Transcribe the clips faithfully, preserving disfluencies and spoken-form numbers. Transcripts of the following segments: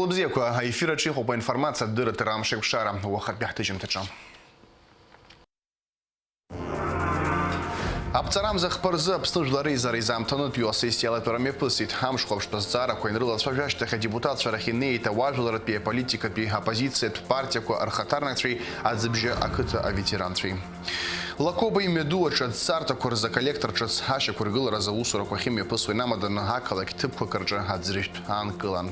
Лыбзиақәа, аефир аҿы иҟоуп аинформациатә дырраҭара Амшеикәшара, уахатәи ҳҭыжьымҭаҿы. Аԥҵарамза хԥа рзы Аԥсны Жәлар Реизара изаамҭанытәиу асессиа алатәара мҩаԥысит. Амшхәаԥштә азҵаарақәа ианрылацәажәа ашьҭахь адепутатцәа рахь инеит ауаажәларратәи аполитикатәи, аоппозициатә партиақәа рхаҭарнакцәеи Аӡыбжьы ақыҭа аветеранцәеи. Лакоба имҩаду аҿы адҵарҭақәа рзы аколлектор ҿыц ашьақәыргыларазы аусурақәа ахьымҩаԥысуа инамаданы ақалақь ҭыԥқәак рҿы аӡыржәтә аанкылан.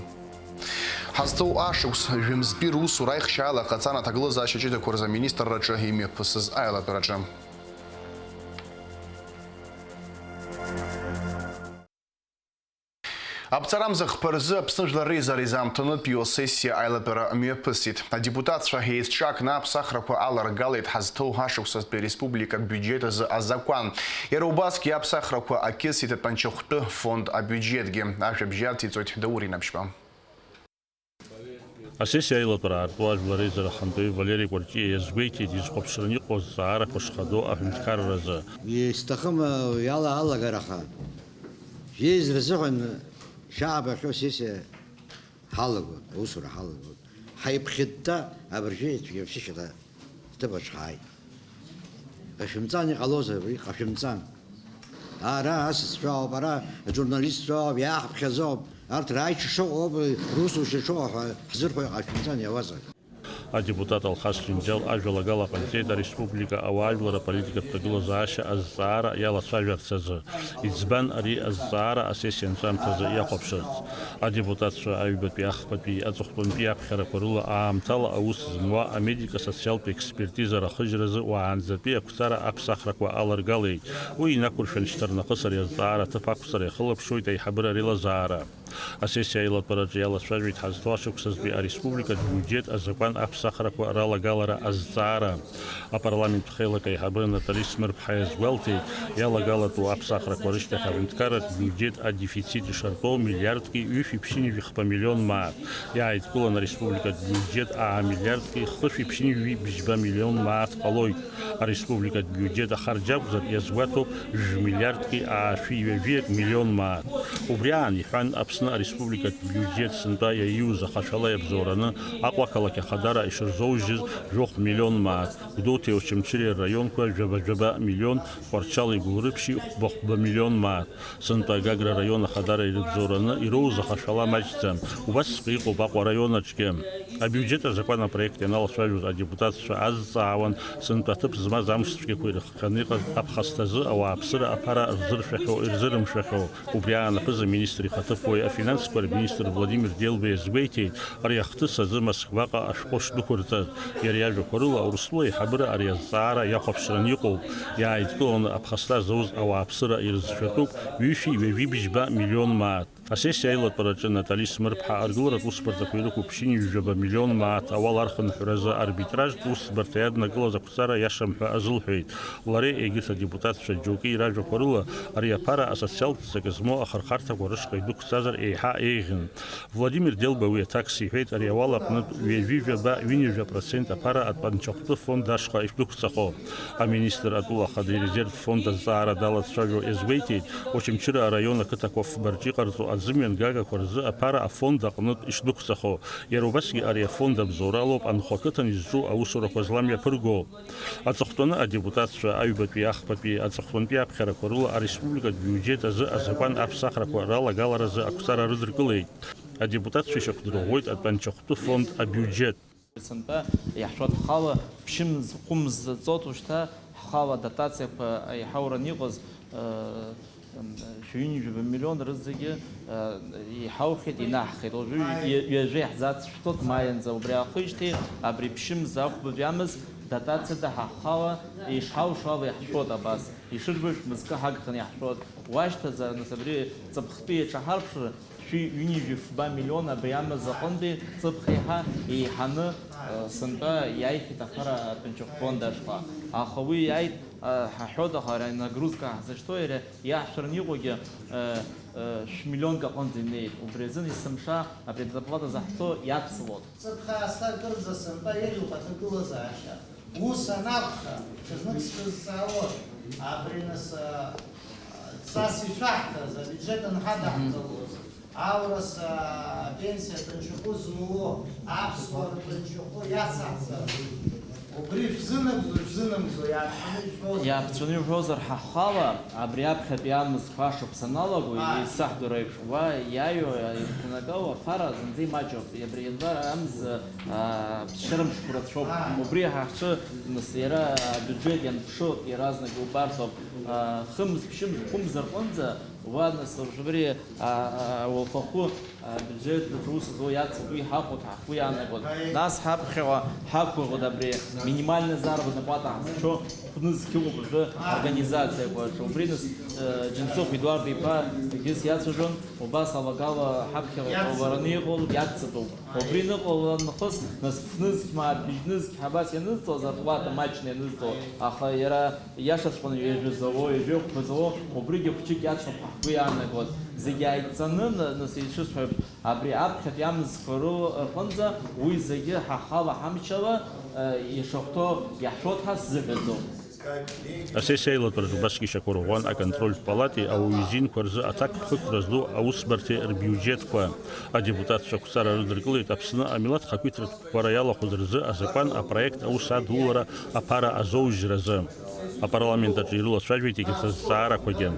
Ҳазҭоу ашықәс жәымзтәи русура аихшьаала ҟаҵан аҭагылазаашьа ҷыдақәа рзы аминистрраҿы имҩаԥысыз аилатәараҿы. Аԥҵарамза хԥа рзы Аԥсны Жәлар Реизара изаамҭанытәиу асессиа аилатәара мҩаԥысит. Адепутатцәа еизҿакны аԥсахрақәа аларгалеит ҳазҭоу ашықәсазтәи ареспубликатә биуџьет азы азакәан. Иара убасгьы аԥсахрақәа акьысит атәанчахәтәы фонд абиуџьетгьы. Ажәабжь иациҵоит Даур Инаԥшьба. Асессиа аилатәара аартуа Жәлар Реизара ахантәаҩы Валери Кәарҷиа иазгәеиҭеит изхәаԥшраны иҟоу азҵаарақәа шхадоу аҳәынҭқарразы. Исҭахым, уи ала алагараха. Жәеиза рзыҳәан шьаабахьоу сессиа ҳалагон, аусура ҳалагон. Ҳаиԥхьытта абыржәы цәгьа ԥсышьара ҳҭыԥаҿ ҳааит. Ҟашәымҵан иҟалозар, уи ҟашәымҵан. Ара асасцәа ауп, ара ажурналистцәа ауп, иааҳԥхьаӡо ауп. Арҭ рааишьа шыҟоу ауп, русушьа шыҟоу ҳәа ҳзырҳәо иҟашәымҵан иауазар. Адепутат Алхас Џьынџьал ажәалагала ҟаиҵеит ареспублика ауаажәлар аполитикатә ҭагылазаашьа азҵаара иалацәажәарц азы. Иӡбан ари азҵаара асессиа анҵәамҭазы иахәаԥшырц. Адепутатцәа аҩбатәи, ахԥатәи, аҵыхәтәантәи аԥхьарақәа рыла аамҭала аус змуа амедико-социалтә експертиза рахыжьразы уаанӡатәи ақәҵара аԥсахрақәа аларгалеит. Уи инақәыршәан шьҭарнахыс ари азҵаара аҭыԥ ақәҵара иахылаԥшуеит аиҳабыра реилазаара. Асессиа аилатәараҿы иалацәажәеит ҳазҭоу ашықәсазтәи ареспубликатә биуџьет азакәан аԥсахрақәа ралагалара азҵаара. Апарламент хеилак аиҳабы Натали Смырԥҳа иазгәалҭеит, иалагалатәу аԥсахрақәа рышьҭахь аҳәынҭқарратә биуџьет адефицит ишартәоу миллиардки ҩышәи ԥшьынҩажәи хԥа миллион мааҭ. Иааидкыланы ареспубликатә биуџьет аа миллиардки хышәи ԥшьынҩажәи бжьба миллион мааҭ ҟалоит. Ареспубликатә биуџьет ахарџь акәзар, иазгәаҭоуп, жәмиллиардки аашәи ҩажәи акы миллион мааҭ. Убри аан, иҳәан, Аԥсны ареспубликатә биуџьет сынтәа иаиуз ахашәала иабзоураны Аҟәа ақалақь ахадара ишырзоужьыз жәохә миллион мааҭ, Гәдоуҭеи Очамчыреи рраионқәа жәаба-жәаба миллион, Тҟәарчали Гәылрыԥшьи хәба-хәба миллион мааҭ. Сынтәа Гагра араион ахадара ирыбзоураны ироуз ахашәала маҷӡам. Убасҵәҟьа иҟоуп Аҟәа араион аҿгьы. Абиуџьет азакәан апроект ианалацәажәоз адепутатцәа азҵаауан, сынтәа аҭыԥ змаз амш цәгьақәа ирыхҟьаны иҟаз аԥхасҭазы ауааԥсыра аԥара рзыршәахьоу, ирзырымшәахьоу. Убри аан аԥыза-министр ихаҭыԥуаҩ афинансқәа рминистр Владимир Делба иазгәеиҭеит, ари ахҭыс азы Москваҟа ашәҟәы шдәықәырҵаз. Иара иажәақәа рыла, Урыстәыла аиҳабыра ари азҵаара иахәаԥшран иҟоуп. Иааидкыланы аԥхасҭа зауз ауааԥсыра ирызшәатәуп ҩышәи ҩажәи бжьба миллион мааҭ. Асессиа аилатәараҿы Натали Смырԥҳа аргыларатә усбарҭақәа ирықәуп ԥшьынҩажәаба миллион мааҭ ауал архынҳәразы арбитражтә усбарҭа иаднакылаз ақәҵара иашам ҳәа азылҳәеит. Лареи егьырҭ адепутатцәа џьоукы иражәақәа рыла, ари аԥара асоциалтә ҵак змоу ахырхарҭақәа рышҟа идәықәҵазар еиҳа еиӷьын. Владимир Делба уи аҭакс иҳәеит, ари ауал аҟнытә ҩажәи жәаба, ҩынҩажәа процент аԥара атәанчахәтәы фонд ашҟа ишдәықәҵахо. Аминистр атәыла ахада ирезерв фонд азҵаара далацәажәо иазгәеиҭеит, Очамчыра араион ақыҭақәа фба рҿы иҟарҵо аӡымҩангагақәа рзы аԥара афонд аҟнытә ишдәықәҵахо. Иара убасгьы ари афонд абзоуралоуп анхәа ақыҭан изҿу аусурақәа зламҩаԥырго. Аҵыхәтәаны адепутатцәа аҩбатәи, ахԥатәи, аҵыхәтәантәи аԥхьарақәа рыла ареспубликатә биуџьет азы азакәан аԥсахрақәа ралагаларазы ақәҵара рыдыркылеит. Адепутатцәа ишьақәдырӷәӷәеит атәанчахәтәы фонд абиуџьет. Сынтәа иаҳшәоит ҳхала ԥшьымз, хәымз ҵоит ушьҭа ҳхала адотациақәа еиҳауран иҟаз, э, шәҩынҩажәаба миллион рызегьы, э, иҳаухьеит, инаҳхеит. Уажәы ҩ-, ҩажәа иаҳзацшәҵоит маианӡа, убри аахижьҭеи абри ԥшьымз ахәбатәи амз дотациада ҳа ҳхала ишҳалшо ала иаҳшәоит абас. Ишырбаҩ шәмызкы ҳагханы иаҳшәоит. Уашьҭаӡа, нас, абри ҵыԥхтәи иаҿаҳарԥшыр, шәи ҩынҩажәи фба миллион абри амаз аҟынтәи ҵыԥх еиҳа еиҳаны, э, сынтәа иааихьеит аԥара атәанчахә фонд ашҟа. Аха уи иааит, э, ҳаҳәоит, аха ара нагрузка ҳзышьҭоу иара иаҳшәараны иҟоугьы, э, э, шәмиллионк аҟынӡа инеит. Убри азын есымша абри адоплата заҳҵо иацлоит. Ҵыԥх аасҭа акырӡа сынтәа иаиуп аҭагылазаашьа. Ус анакәха, ҽазнык сшәызҵаауа, абри нас, а, ҵас ишәаҳҭаз, абиуџьет анҳадаҳҵалоз, Аурыс апенсиа ҭынчахәы змоу аԥсуаа рҭынчахәы иацаҳҵар, убри шәзынагӡо, шәзынамӡо, иааԥҵәаны ишәҳәозар? Иааԥҵәаны ишәҳәозар, ҳахәхала, абри аԥхьатәи амзқәа ашықәс аналаго, исаҳдо реиԥш, уа иааиуа, ирҭанакуа аԥара зынӡа имаҷуп. Абри январ амз, аа, ԥсшьара мшқәа рацәоуп. Убри ҳахьчы, нас, иара абиуџьет ианԥшы, иаразнак иубартоуп. Аа, хымз, ԥшьымз, хәымз рҟынӡа, уа, нас, убри, аа, аа, ауалԥахәы, аа, абиуџьет аҿы аус зуа иацуп, уи ҳахәоит, ҳахәы иаанагоит. Нас ҳаԥхьаҟа ҳақәгәыӷуеит абри минимальная заработная плата ҳазшо хәнызқь ыҟоуп уажәы организациақәа рҿы. Убри, нас, э, Џьансыхә Едуард-иԥа егьыс иацәажәон, убас алагала ҳаԥхьаҟа иҟалараны иҟоу иацҵатәуп. Убри ныҟала нахыс, нас, фнызқь ма бжьнызқь ҳабас ианызҵо, зарплата маҷны ианызҵо, аха иара иашаҵәҟьаны ҩажәа зауо, ҩажәа хәба зауо, убригьы хәҷык иацуп ҳәа ҳгәы иаанагоит. Зегь ааидҵаны, на-, нас, ишысҳәо еиԥш, абри аԥхьатәи амзқәа ры-, рҟынӡа уи зегьы ҳахала ҳамчала, э, ишахәҭоу иаҳшәоит ҳәа сзыҳәаӡом. Асессиа аилатәараҿы убасгьы шьақәырӷәӷәан аконтрольтә палатеи ауаҩы изинқәа рзы аҭакԥхықәра зду аусбарҭеи рбиуџьетқәа. Адепутатцәа ақәҵара рыдыркылеит Аԥсны амилаҭ хақәиҭратә қәара иалахәыз рзы азакәан апроект аус адулара аԥара азоужьразы. Апарламент аҿы ирылацәажәеит егьырҭ азҵаарақәагьы.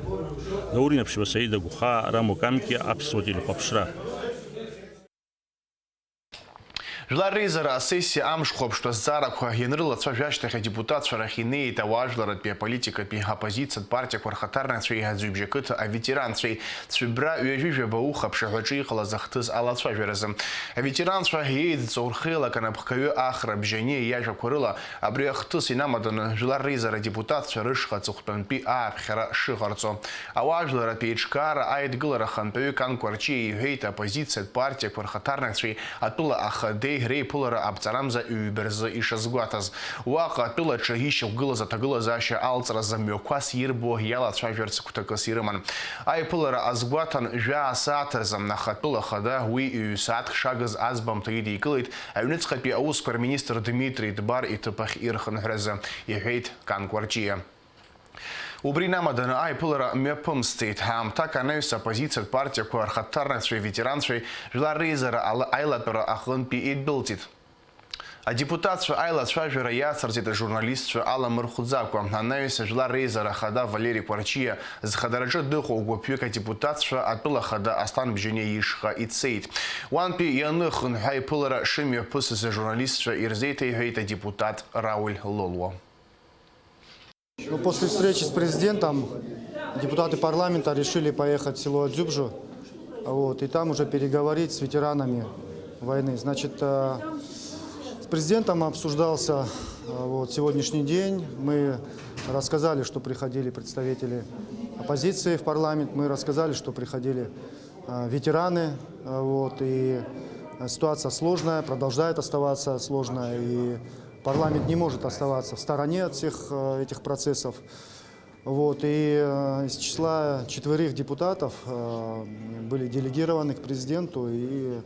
Даур Инаԥшьба, Саида Гәхаа, Рамо Камкиа, Аԥсуа телехәаԥшра. Жәлар реизара асессиа амшхәаԥштә азҵаарақәа ианрылацәажәа ашьҭахь адепутатцәа рахь инеит ауаажәларратәи аполитикатәи оппозициатә партиақәа рхаҭарнакцәеи аӡҩыбжьа қыҭа аветеранцәеи. Цәыббра ҩажәи жәаба ухаԥш аҳәаҿы иҟалаз ахҭыс алацәажәаразы. Аветеранцәа еидҵоу рхеилак анапхгаҩы Ахра Бжьаниа иажәақәа рыла, абри ахҭыс инамаданы Жәлар реизара адепутатцәа рышҟа аҵыхәтәантәи ааԥхьара шыҟарҵо. Ауаажәларратә еиҿкаара аидгылара ахантәаҩы Кан Кәарҷиа иҳәеит, аоппозициатә партиақәа рхаҭарнакцәеи атәыла ахадеи реиԥылара аԥҵарамза ҩба рзы ишазгәаҭаз. Уаҟа атәылаҿы ишьақәгылаз аҭагылазаашьа алҵразы мҩақәас ирбо иалацәажәарц гәҭакыс ирыман. Аиԥылара азгәаҭан жәаа сааҭ рзы, аха атәыла ахада уи ҩ-сааҭк шагыз аӡбамҭа идикылеит аҩныҵҟатәи аусқәа рминистр Дмитри Дбар иҭыԥ ахь ирхынҳәразы, иҳәеит Кан Кәарҷиа. Убри инамаданы аиԥылара мҩаԥымсӡеит. Ҳаамҭак анаҩс аоппозициатә партиақәа рхаҭарнакцәеи аветеранцәеи Жәлар реизара ала-, аилатәара аҟынтәи идәылҵит. Адепутатцәа аилацәажәара иацырҵеит ажурналистцәа аламырхәӡакәа. Анаҩс Жәлар реизара ахада Валери Кәарҷиа зхадараҿы дыҟоу гәыԥҩык адепутатцәа атәыла ахада Аслан Бжьаниа ишҟа ицеит. Уантәи ианыхынҳәы аиԥылара шымҩаԥысыз ажурналистцәа ирзеиҭеиҳәеит адепутат Рауль Лолуа. Ну, после встречи с президентом депутаты парламента решили поехать в село Адзюбжу, вот, и там уже переговорить с ветеранами войны. Значит, э, с президентом обсуждался, э, вот, сегодняшний день. Мы рассказали, что приходили представители оппозиции в парламент, мы рассказали, что приходили, э, ветераны, э, вот, и, э, ситуация сложная, продолжает оставаться сложная, и парламент не может оставаться в стороне от всех, э, этих процессов. Вот, и, э, из числа четверых депутатов, э, были делегированы к президенту, и,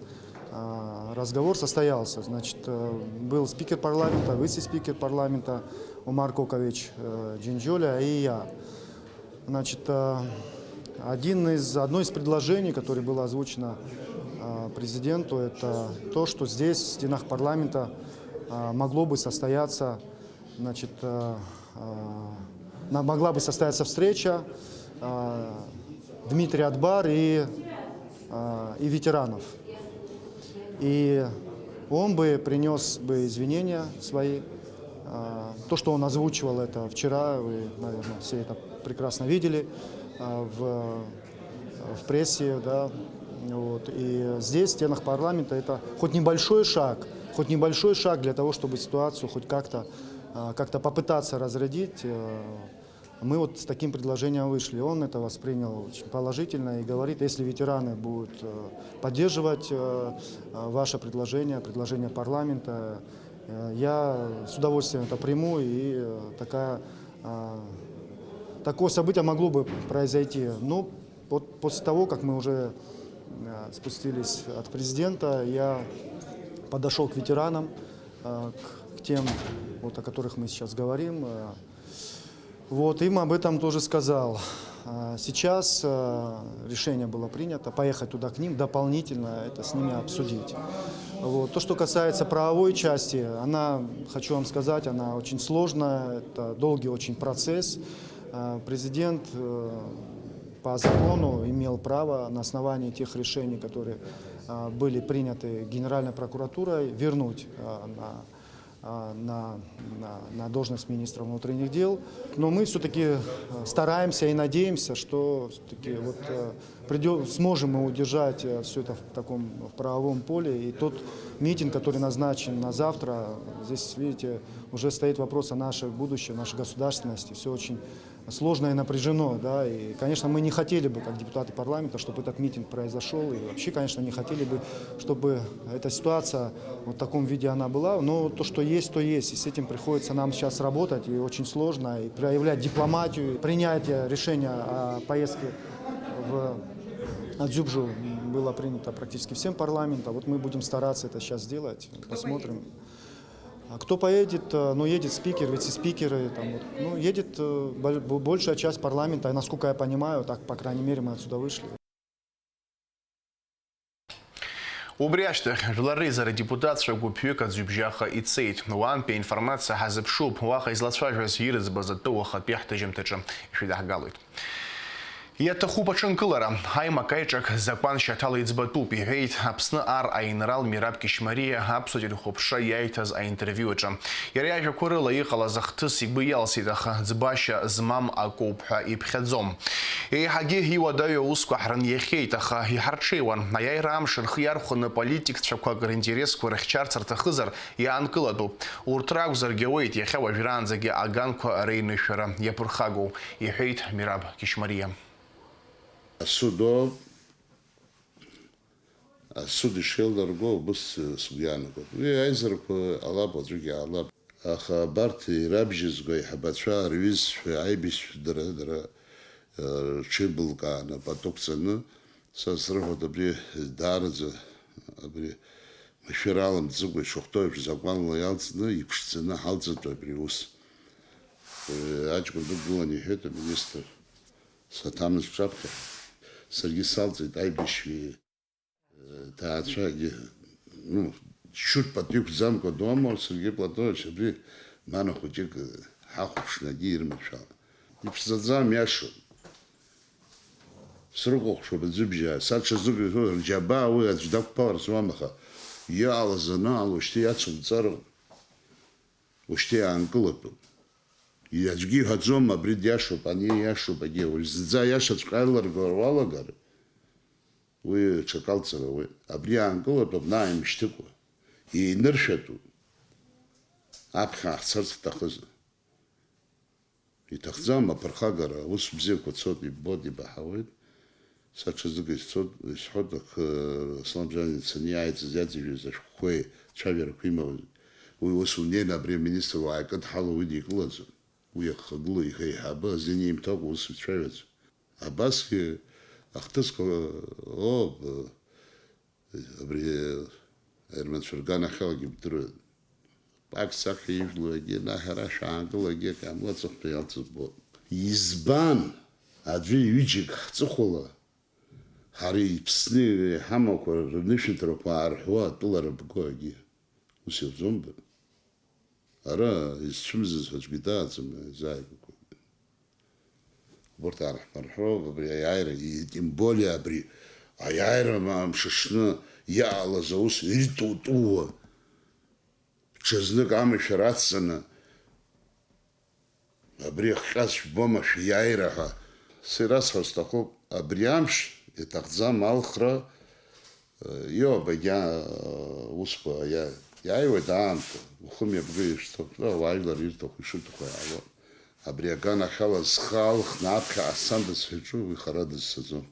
э, разговор состоялся. Значит, э, был спикер парламента, вице-спикер парламента Умар Кокович, э, Джинджоля и я. Значит, э, один из, одно из предложений, которое было озвучено, э, президенту, это то, что здесь, в стенах парламента, э, могло бы состояться, значит, э, э, на-, могла бы состояться встреча, э, Дмитрия Дбар и, э, и ветеранов. И он бы принёс бы извинения свои. А, то, что он озвучивал это вчера, вы, наверное, все это прекрасно видели, а, в, в прессе, да. Вот. И здесь, в стенах парламента, это хоть небольшой шаг, хоть небольшой шаг для того, чтобы ситуацию хоть как-то, а, как-то попытаться разрядить. Э, мы вот с таким предложением вышли. Он это воспринял очень положительно и говорит, если ветераны будут, э, поддерживать, э, э, ваше предложение, предложение парламента, э, я с удовольствием это приму, и, э, такая, э, такое событие могло бы произойти. Ну, вот после того, как мы уже, э, спустились от президента, я подошёл к ветеранам, э, к, к тем, вот, о которых мы сейчас говорим, э, Вот, им об этом тоже сказал. А, сейчас, э, решение было принято поехать туда к ним, дополнительно это с ними обсудить. Вот. То, что касается правовой части, она, хочу вам сказать, она очень сложная, это долгий очень процесс. Э, президент, э, по закону имел право на основании тех решений, которые, э, были приняты Генеральной прокуратурой, вернуть, э, на, э, на, на, на должность министра внутренних дел. Но мы все-таки, э, стараемся и надеемся, что все-таки вот, э, придё-, сможем мы удержать, э, всё это в таком, в правовом поле. И тот митинг, который назначен на завтра, здесь, видите, уже стоит вопрос о нашей будущем, нашей государственности. Все очень сложно и напряжено, да, и, конечно, мы не хотели бы, как депутаты парламента, чтобы этот митинг произошёл, и вообще, конечно, не хотели бы, чтобы эта ситуация вот в таком виде она была, но то, что есть, то есть, и с этим приходится нам сейчас работать, и очень сложно, и проявлять дипломатию, принятие решения о поездке в Адзюбжу было принято практически всем парламентом, вот мы будем стараться это сейчас сделать, посмотрим. А кто поедет? Э, ну, едет спикер, вице-спикеры, там, вот, ну, едет, э, боль-, бо-, большая часть парламента, насколько я понимаю, так, по крайней мере, мы отсюда вышли. Убри ашьҭахь, Жәлар реизара адепутатцәа гәыԥҩык аӡҩыбжьаха ицеит. Уантәи аинформациа ҳазыԥшуп, уаҟа излацәажәаз ирыӡбаз атәы уахатәи ҳҭыжьымҭаҿы ишәыдаҳгалоит. Иаҭахуп аҽынкылара. Аимак-аиҿак закәан шьаҭала иӡбатәуп, иҳәеит Аԥсны ар аинрал Мираб Кьышьмариа аԥсуа телехәаԥшра иаиҭаз аинтервиу аҿы. Иара иажәақәа рыла иҟалаз ахҭыс игәы иалсит, аха ӡбашьа змам акоуп ҳәа иԥхьаӡом. Еиҳагьы иуадаҩу аусқәа ҳрыниахьеит, аха иҳарҽеиуан. Аиааира амш рхы иархәаны политикцәақәак ринтересқәа рыхьчарц рҭахызар, иаанкылатәуп. Урҭ ракәзаргьы ауеит, иахьа уажәраанӡагьы аганқәа рыҩнышәара иаԥырхагоу, иҳәеит Мираб Кьышьмариа. Асуд оуп. Асуд ишеилнарго убыс, э, сгәы иаанагоит. Уи аизарақәа ҟалап, аӡәгьы ҟалап. Аха абарҭ ирабжьызго аиҳабацәа, рҩызцәа, аибашьцәа дара, дара, э, рҽеибылкааны пату қәҵаны, са срыҳәоит, абри даараӡа, абри машәыр аламҵыкәа ишахәҭоу еиԥш закәанла иалҵны, иԥшӡаны ҳалҵыртә абри аус. Э, аҷкәын дықәгылан иҳәеит аминистр, саҭамыз ҿаԥхьа. Саргьы салҵит аибашьҩы. Ҭаацәагьы, ну, ччуртә пату иқәӡамкәа доума, Сергеи Платонович, абри мана хәыҷык ҳахәаԥшны акгьы ирманшәалан. Иԥшӡаӡам, иашоуп. Срыхәаԥшуп аӡәыбжьаа, са ҽазнык ирҳәо, рџьабаа уи аӡә дақәԥаларц уамаха, иаалаз анаала уажәшьҭа иацумҵар, уажәшьҭа иаанкылатәуп. Аӡәгьы иҳәаӡом, абри диашоуп, ани иашоуп, агьи, уажә зынӡа аиашаҵәҟьа аилыргара уалагар, Уи ҽакалҵара ауеит. Абри аанкылатәуп, наҟ имышьҭыкәа. Еиныршәатәуп. Аԥхьа ҳцарц ҳҭахызар. Иҭахӡам аԥырхагара, аус бзиақәа цоит, иббоит, ибаҳауеит. Са ҽазнык исцоит, исҳәоит, акы, Аслан Џьаниа дцаны иааиҵаз, иаӡыжәыз ашәҟәқәеи цәажәарақәа имоуи. Уи ус унеины абри аминистр уааикыдҳало, уи дикылаӡом. Уи ахагылоу иҳаиҳабы азин имҭакәа ус ицәажәаӡом. Абасгьы ахҭысқәа, оо, б-, абри аерманцәа рганахьалагьы бдыруеит. Пак-сак ижәлоу егьи, наҳ ара шәаангыл, егьи, акы амлаҵ, ахәҭа иалҵыз ббоит. Избан аӡәы ҩыџьак ҳҵыхәала ҳара иԥсны иҳамақәа рнышәынҭрақәа аарҳәуа атәылара бго егьи? Ус иауӡом бара. Ара изцәымзыз аӡәгьы дааӡам, изааигәақәа. Убарҭ аарҳмырҳәроуп, абри аиааира, и-, тем более абри аиааира ма-, мшаҽны иаалаз аус ирту-тууа, ҽазнык амашәыр ацҵаны, абри ахҟьа шәбома шәиааира ҳәа. Са ирасҳәар сҭахуп, абри амш иҭахӡам алхра, Иоуп, егьа, усқәа иа-, иааиуеит аамҭа, ухы мҩаԥгеижьҭоуп, ауаажәлар ирҭаху, ишырҭаху иаауеит. Абри аганахьала зхы алхны аԥхьаҟа сцандаз ҳәа иҿу, уи хара дызцаӡом,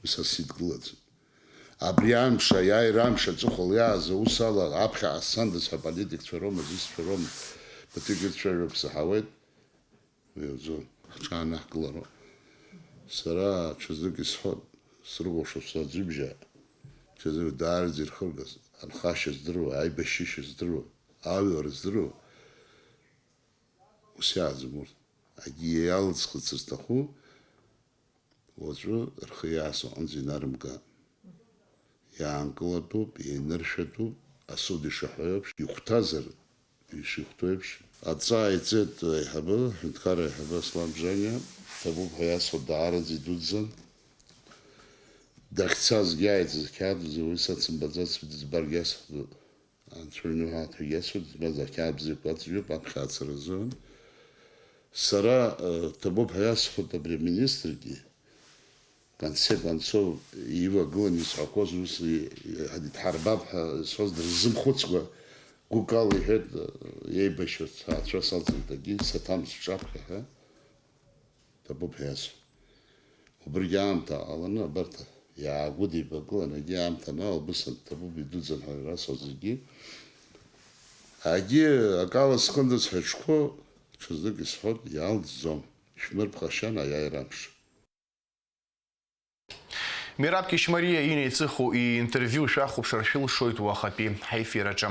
уи са сидгылаӡом. Абри амш, аиааира амш аҵыхәала иааз аус ала аԥхьаҟа сцандаз ҳәа аполитикцәа роума, зусҭцәа роума, ԥыҭҩык ирцәажәо ак саҳауеит. Уи азы ҳҽаанаҳкылароуп. Сара ҽазнык исҳәоит, срыхәаԥшуп сара аӡәыбжьаа. Ҽазнык даараӡа ирхыргаз, анхашьа здыруа, аибашьышьа здыруа, аҩуара здыруа, ус иааӡом урҭ. Акгьы иалыӡхыҵыр зҭаху, уаҵәы рхы иаасоу аҟынӡа инарымга. Иаанкылатәуп, ианыршәатәуп, асуд ишаҳәо еиԥш, ихәҭазар, ишихәҭоу еиԥш. Аҵаа иҵеит аиҳабы, аҳәынҭқарра аиҳабы Аслан Бжаниа, ҭабуп ҳәа иасҳәо даараӡа идуӡӡан. Дахьцазгьы ааит, зқьаад бзиа уи сацымбаӡацшәа дызбаргьы асҳәоит. Анцәа иныҳәа ҳәа иасҳәоит, избанзар, ақьаад бзиақәа аҵжәып аԥхьа ацара азыҳәан. Сара, э, ҭабуп ҳәа иасҳәоит абри аминистргьы, конце концов, ивагыланы исҳәақәоз ус и-, и-, идҳарбап ҳәа зҳәоз дырзымхәыцкәа, гәыкала иҳәеит, э, еибашьуа сҭаацәа салҵит, акгьы саҭамыз сҿаԥхьа ҳәа. Ҭабуп ҳәа иасҳәеит. Убригьы аамҭа ҟаланы абарҭ иаагәыдибакылан, егьи аамҭа анаалбыса, ҭабуп идуӡӡан ҳәа ирасҳәоз зегьы. Егьи акала схындыз ҳәа ҽқәо, ҽазнык исҳәот, иалҵӡом, ишәмырԥхашьан аиааира амш. Мераб Кьышьмариа инеиҵыху иинтервиу шәахәаԥшыр шәылшоит уахатәи ҳаефираҿы.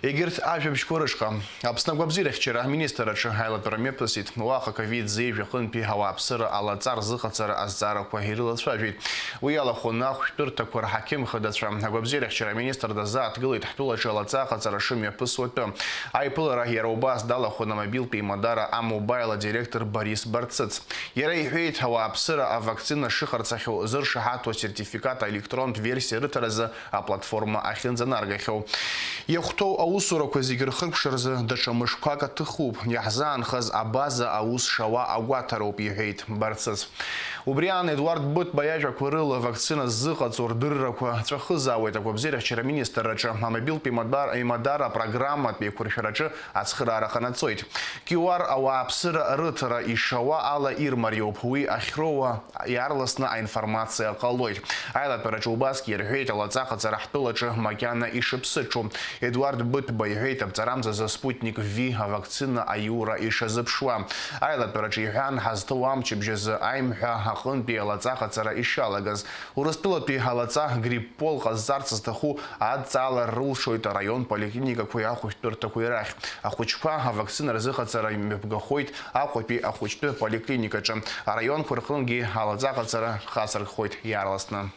Егьырҭ ажәабжьқәа рышҟа, Аԥсны агәабзиарахьчара аминистрраҿы аилатәара мҩаԥысит. Уаҟа ковид зеижә аҟынтәи ауааԥсыра алаҵа рзыҟаҵара азҵаарақәа ирылацәажәеит. Уи иалахәын ахәшәтәырҭақәа рҳақьым хадацәа. Агәабзиарахьчара аминистр дазааҭгылеит ҳтәылаҿы алаҵа аҟаҵара шымҩаԥысуа атәы. Аиԥылара иара убас далахәын амобилтә еимадара А-Мобаил адиректор Борис Барцыц. Иара иҳәеит, ауааԥсыра авакцина шыҟарҵахьоу зыршаҳаҭу асертификат аелектронтә версиа рыҭаразы аплатформа ахьынӡанаргахьоу. Иахәҭоу аусурақәа зегьы рхыркәшаразы даҽа мышқәак аҭыхуп, иаҳзаанхаз абаза аус шауа агәаҭароуп, иҳәеит Барцыц. Убри аан Едуард Бытба иажәақәа рыла, авакцина ззыҟаҵо рдыррақәа ҵәахызаауеит агәабзиарахьчара аминистрраҿы, амобилтә еимадар-, еимадара апрограмматә еиқәыршәараҿы ацхыраара ҟанаҵоит. Q R ауааԥсыра рыҭара ишауа ала ирмариоуп, уи ахьроуа иаарласны аинформациа ҟалоит. Аилатәараҿы убасгьы ирҳәеит алаҵа ҟаҵара ҳтәылаҿы макьана ишыԥсыҽу. Едуард Бытба иҳәеит, аԥҵарамзазы Спутник V авакцина аиура ишазыԥшуа. Аилатәараҿы иҳәан, ҳазҭоу амчыбжь азы аимҳәа аҟынтәи алаҵа ҟаҵара ишалагаз. Урыстәылатәи алаҵа грипп пол ҟазҵарц зҭаху адҵаала рылшоит араион поликлиникақәеи ахәышәтәырҭақәеи рахь. Ахәыҷқәа авакцина рзыҟаҵара имҩаԥгахоит Аҟәатәи ахәыҷтәы поликлиникаҿы. Араионқәа рҟынгьы алаҵа ҟаҵара хацыркхоит иаарласны.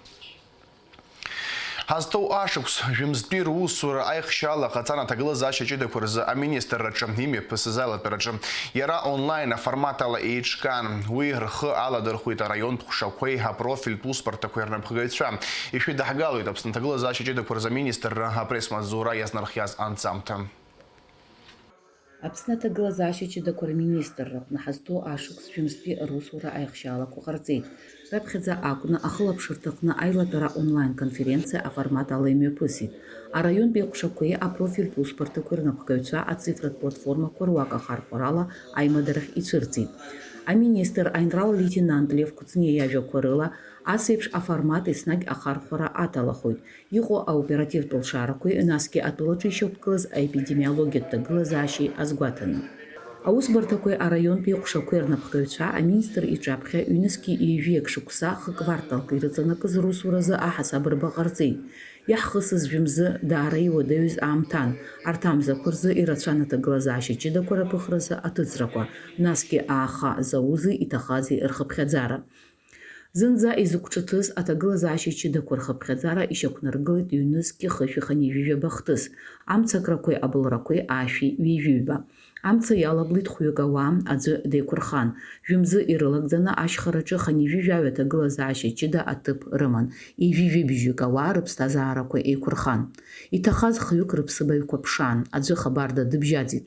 Ҳазҭоу ашықәс жәымзтәи русура аихшьаала ҟаҵан аҭагылазаашьа ҷыдақәа рзы аминистрраҿы имҩаԥысыз аилатәараҿы. Иара онлайн аформат ала еиҿкаан. Уи рхы аладырхәит араионтә ҟәшақәеи апрофильтә усбарҭақәеи рнапхгаҩцәа. Ишәыдаҳгалоит Аԥсны аҭагылазаашьа ҷыдақәа рзы аминистрра апресс-маҵзура иазнархиаз анҵамҭа. Аԥсны аҭагылазаашьа ҷыдақәа рминистрра аҟны ҳазҭоу ашықәс жәымзтәи русура аихшьаалақәа ҟарҵеит. Раԥхьаӡа акәны ахылаԥшырҭаҟны аилатәара онлайн-конференциа аформат ала имҩаԥысит. Араионтәи аҟәшақәеи апрофильтә усбарҭақәеи рнапхгаҩцәа ацифратә платформақәа руак ахархәарала аимадарахь ицәырҵит. Аминистр аинрал-леитенант Лев Кәыҵниа иажәақәа рыла, ас еиԥш аформат еснагь ахархәара аҭалахоит, иҟоу аоперативтә лшарақәеи, насгьы атәылаҿы ишьақәгылаз аепидемиологиатә ҭагылазаашьеи азгәаҭаны. Аусбарҭақәеи араионтәи аҟәшақәеи рнапхгаҩцәа аминистр иҿаԥхьа ҩнызқьи ҩажәиак шықәса хы-кварталк ирыҵанакыз русуразы аҳасабырба ҟарҵеит. Иаҳхысыз жәымзы даара иуадаҩыз аамҭан. Арҭ амзақәа рзы ирацәан аҭагылазаашьа ҷыдақәа рыԥыхразы аҭыҵрақәа, насгьы ааха заузеи иҭахази рхыԥхьаӡара. Зынӡа изықәҿыҭыз аҭагылазаашьа ҷыдақәа рхыԥхьаӡара ишьақәнаргылеит ҩнызқьи хышәи хынҩажәижәаба хҭыс, амцакрақәеи абылрақәеи аашәи ҩажәиҩба. Амца иалаблит хәҩык ауаа, аӡәы деиқәырхан. Жәымзы ирылагӡаны ашьхараҿы хынҩажәижәаҩа аҭагылазаашьа ҷыда аҭыԥ рыман, ҩажәижәибжьҩык ауаа рыԥсҭазаарақәа еиқәырхан. Иҭахаз хҩык рыԥсыбаҩқәа ԥшаан, аӡәы хабарда дыбжьаӡит.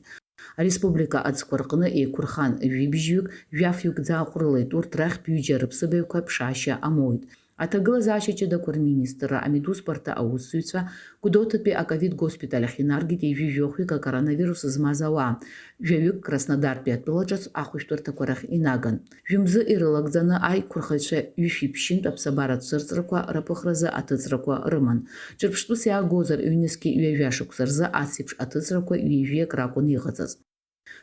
Ареспублика аӡқәа рҟны еиқәырхан жәибжьҩык, жәафҩык ӡааҟәрылеит, урҭ рахьтә ҩыџьа рыԥсыбаҩқәа ԥшаашьа амоуит. Аҭагылазаашьа ҷыдақәа рминистрра амедусбарҭа аусзуҩцәа Гәдоуҭатәи аковид госпиталь ахь инаргеит ҩажәи жәохәҩык акоронавирус змаз ауаа, жәаҩык Краснодартәи атәыла ҿыц ахәышәтәырҭақәа рахь инаган. Жәымзы ирылагӡаны аиқәырхаҩцәа ҩышәи ԥшьынтә аԥсабаратә цәырҵрақәа рыԥыхразы аҭыҵрақәа рыман. Ҿырԥштәыс иаагозар, ҩнызқьи ҩажәа шықәса рзы ас еиԥш аҭыҵрақәа ҩажәиак ракәын иҟаҵаз.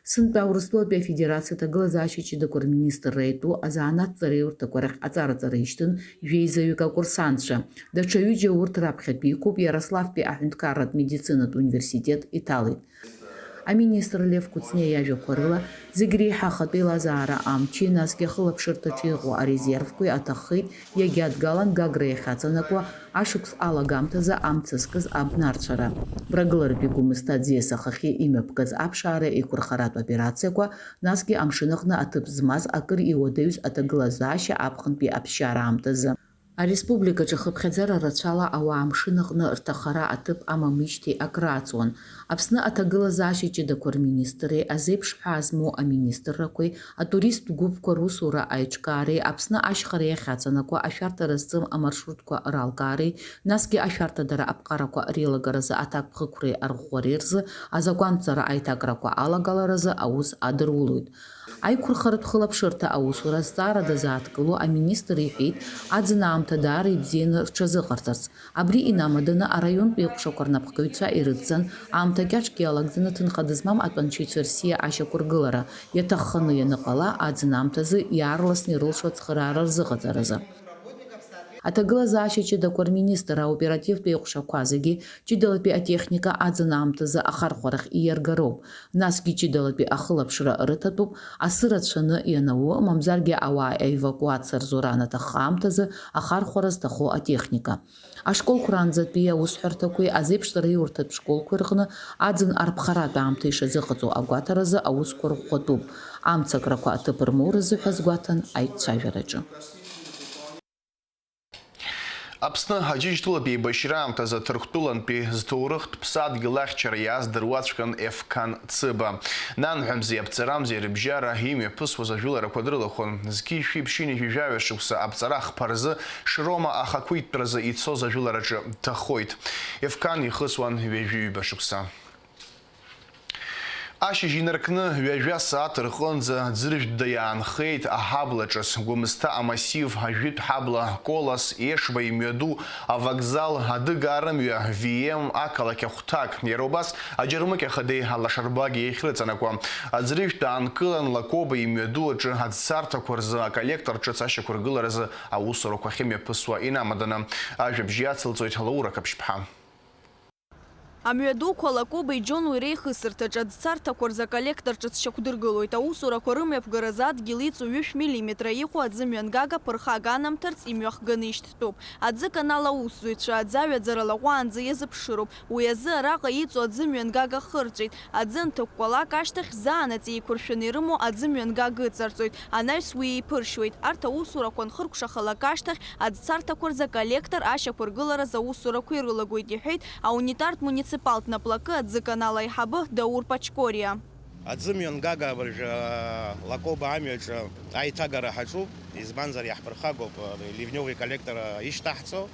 Сынтәа Урыстәылатәи Афедерациа аҭагылазаашьа ҷыдақәа рминистрра иатәу азанааҭтә ҵараиурҭақәа рахь аҵара-ҵара ишьҭын жәеизаҩык акурсантцәа. Даҽа ҩыџьа урҭ раԥхьатәиқәоуп, Иарославтәи аҳәынҭқарратә медицинатә университет иҭалеит. Аминистр Лев Кәыҵниа иажәақәа рыла, зегь реиҳа ахатә еилазаара амчи, насгьы ахылаԥшырҭаҿы иҟоу арезервқәеи аҭаххеит, иагьадгалан Гагра иахьаҵанакуа ашықәс алагамҭазы амца зкыз абнарцәара. Мрагыларатәи Гәымсҭа аӡиас ахахьы имҩаԥгаз аԥшаара еиқәырхаратә операциақәа, насгьы амшын аҟны аҭыԥ змаз акыр иуадаҩыз аҭагылазаашьа аԥхынтәи аԥсшьара аамҭазы. Ареспубликаҿы хыԥхьаӡара рацәала ауаа амшын аҟны рҭахара аҭыԥ амамижьҭеи акрааҵуан. Аԥсны аҭагылазаашьа ҷыдақәа рминистрреи, азеиԥш ҳәаа змоу аминистррақәеи, атуристтә гәыԥқәа русура аиҿкаареи, Аԥсны ашьхара иахьаҵанакуа ашәарҭара зҵым амаршрутқәа ралкаареи, насгьы ашәарҭадара аԥҟарақәа реилагаразы аҭакԥхықәреи арӷәӷәареи рзы азакәанҵара аиҭакрақәа алагаларазы аус адырулоит. Аиқәырхаратә хылаԥшырҭа аусура азҵаара дазааҭгыло аминистр иҳәеит, аӡын аамҭа даара ибзианы рҽазыҟарҵарц. Абри инамаданы араионтә еиҟәшақәа рнапхгаҩцәа ирыдҵан, аамҭа кьаҿк иалагӡаны ҭынха дызмам атәанчаҩцәа рсиа ашьақәыргылара, иаҭахханы ианыҟала, аӡын аамҭазы иаарласны ирылшо ацхыраара рзыҟаҵаразы. Аҭагылазаашьа ҷыдақәа рминистр аоперативтә еиҟәшақәа зегьы ҷыдалатәи атехника аӡын аамҭазы ахархәарахь ииаргароуп. Насгьы ҷыдалатәи ахылаԥшра рыҭатәуп, асы рацәаны ианауу, мамзаргьы ауаа аевакуациа рзура анаҭахха аамҭазы ахархәара зҭаху атехника. Ашколқәа раанӡатәи аусҳәарҭақәеи азеиԥш ҵараиурҭатә школқәеи рҟны аӡын арԥхаратә аамҭа ишазыҟаҵоу агәаҭаразы аусқәа рӷәӷәатәуп, амцакрақәа аҭыԥ рмоуразы ҳәа азгәаҭан аиҿцәажәараҿы. Аԥсны Аџьынџьтәылатә еибашьра аамҭазы Ҭырқәтәылантәи зҭоурыхтә ԥсадгьыл ахьчара иааз дыруаӡәкын Ефқан Цыба. Нанҳәамзи аԥҵарамзи рыбжьара имҩаԥысуаз ажәыларақәа дрылахәын. Зқьи жәшәи ԥшьынҩажәи жәаҩа шықәса аԥҵара хԥа рзы Шрома ахақәиҭтәразы ицоз ажәылараҿы дҭахоит. Ефқан ихысуан ҩажәи ҩба шықәса. Ашьыжь инаркны ҩажәа сааҭ рҟынӡа Ӡыржәтәда иаанхеит аҳабла ҿыц, Гәымсҭа амассив, ажәытә ҳабла, Колос, Ешба имҩаду, авокзал, Адыгаа рымҩа, Вием, ақалақь ахәҭак, иара убас Аџьармыкьа Ахадеи Алашарбагеи иахьрыҵанакуа. Аӡырыжәтә аанкылан Лакоба имҩаду аҿы аӡцарҭақәа рзы аколлектор ҿыц ашьақәыргыларазы аусурақәа ахьымҩаԥысуа инамаданы. Ажәабжь иацылҵоит Лаура Қаԥшьԥҳа. Амҩадуқәа Лакобеи Џьонуи реихысырҭаҿы аӡцарҭақәа рзы аколлектор ҿыц шьақәдыргылоит. Аусурақәа рымҩаԥгаразы адгьыл иҵоу ҩышә миллиметра иҟоу аӡы мҩангага ԥырхага анамҭарц имҩахганы ишьҭтәуп. Аӡы канал аусзуҩцәа аӡы аҩаӡара лаҟәаанӡа иазыԥшыроуп. Уи азы араҟа иҵоу аӡы мҩангага хырҵәеит. Аӡы анҭыкәкәалак ашьҭахь, заанаҵ еиқәыршәаны ирымоу аӡы мҩангага ыҵарҵоит. Анаҩс уи еиԥыршьуеит. Арҭ аусурақәа анхыркәшахалак ашьҭахь, аӡцарҭақәа рзы аколлектор ашьақәыргыларазы аусурақәа ирылагоит, иҳәеит аунитартә муниципалтә наплакы аӡы канал аиҳабы Даур Пачкориа. Аӡы мҩангага абыржәы Лакоба амҩаҿы аиҭагара ҳаҿуп, избанзар, иаҳԥырхагоуп, ливневый коллектор ишьҭаҳҵо.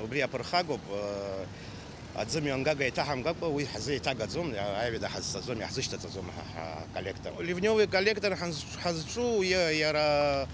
Убри аԥырхагоуп, э, аӡы мҩангага иҭаҳамгакәа уи ҳзы иҭагаӡом, аҩада ҳазцаӡом, иаҳзышьҭаҵаӡом ҳа, ҳа коллектор. Ливневый коллектор ҳанз-, ҳазҿу иа-, иара,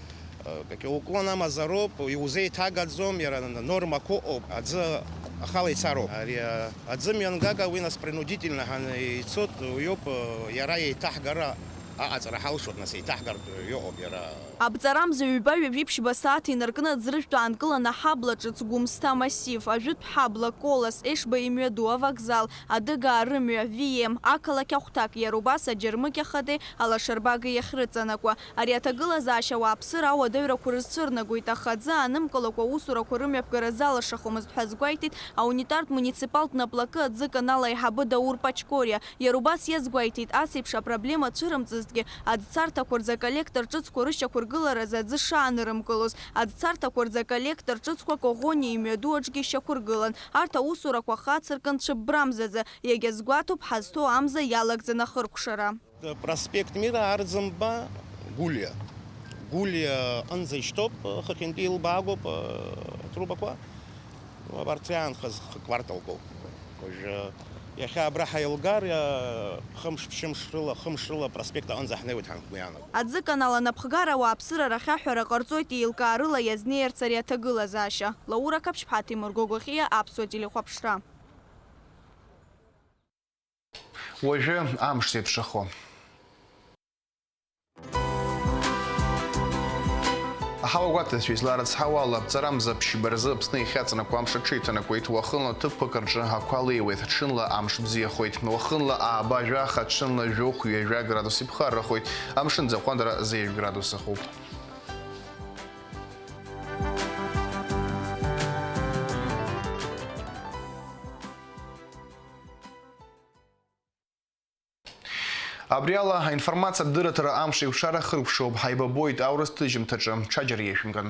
э, какие, уклон амазароуп, иузеиҭагаӡом, иара н-, нормақәа ыҟоуп, аӡы ахала ицароуп. Ари, э, аӡы мҩангага уи нас принудительно ҳан ицоит, уиоуп, э, иара еиҭаҳгара аҟаҵара ҳалшоит, нас еиҭаҳгартә иҟоуп иара. Абҵарамза ҩба-ҩажәи ԥшьба сааҭ инаркны аӡыржәтә аанкылан аҳабла ҿыц Гәымсҭа амассив, ажәытә ҳабла, Колос, Ешба имҩаду, авокзал, Адыгаа рымҩа, Вием, ақалақь ахәҭак, иара убас Аџьармыкьа Ахадеи Алашарбагеи иахьрыҵанакуа. Ари аҭагылазаашьа ауааԥсыра ауадаҩрақәа рызцәырнагоит, аха аӡы аанымкылакәа аусурақәа рымҩаԥгара залашахомызт ҳәа азгәеиҭеит аунитартә муниципалтә наплакы аӡы канал аиҳабы Даур Пачкориа. Иара убас иазгәеиҭеит, ас еиԥш апроблема цәырымҵызҭгьы, аӡцарҭақәа рзы аколлектор ҿыцқәа рышьақәыргыларазы аӡы шаанырымкылоз, аӡцарҭақәа рзы аколлектор ҿыцқәа Коӷониа имҩаду аҿгьы шьақәыргылан. Арҭ аусурақәа хацыркын цәыббрамзазы, иагьазгәаҭоуп ҳазҭоу амза иалагӡан ахыркәшара. Проспект Мира, Арӡынба, Гәлиа. Гәлиа аҟынӡа ишьҭоуп, хыхьынтәи илбаагоуп, э, трубақәа. Абарҭ иаанхаз хықәкварталқәоуп. Уажәы иахьа абра ҳаилгар, э, хымш, ԥшьымш рыла, хымш рыла апроспект аҟынӡа ҳнеиуеит ҳанхгәы иаанаго. Аӡы канал анапхгара ауааԥсыра рахь аҳәара ҟарҵоит еилкаарыла иазнеирц ари аҭагылазаашьа. Лаура Қаԥшьԥҳа, Ҭемыр Гогохиа, Аԥсуа телехәаԥшра. Уажәы амш зеиԥшрахо. Ҳауа гәаҭацәа изларыцҳауа ала, аԥҵарамза ԥшьба рзы Аԥсны ихьаҵнакуа амш аҽеиҭанакуеит, уахынла ҭыԥқәак рҿы ақәа леиуеит, ҽынла амш бзиахоит, уахынла ааба жәаха, ҽынла жәохә-ҩажәа градус иԥхаррахоит, амшын ӡахәанра зеижә градус ахуп. Абри ала аинформациатә дырраҭара амш еиқәшара хыркәшоуп, ҳаибабоит аурыс ҭыжьымҭаҿы, ҽаџьара иеишәымган.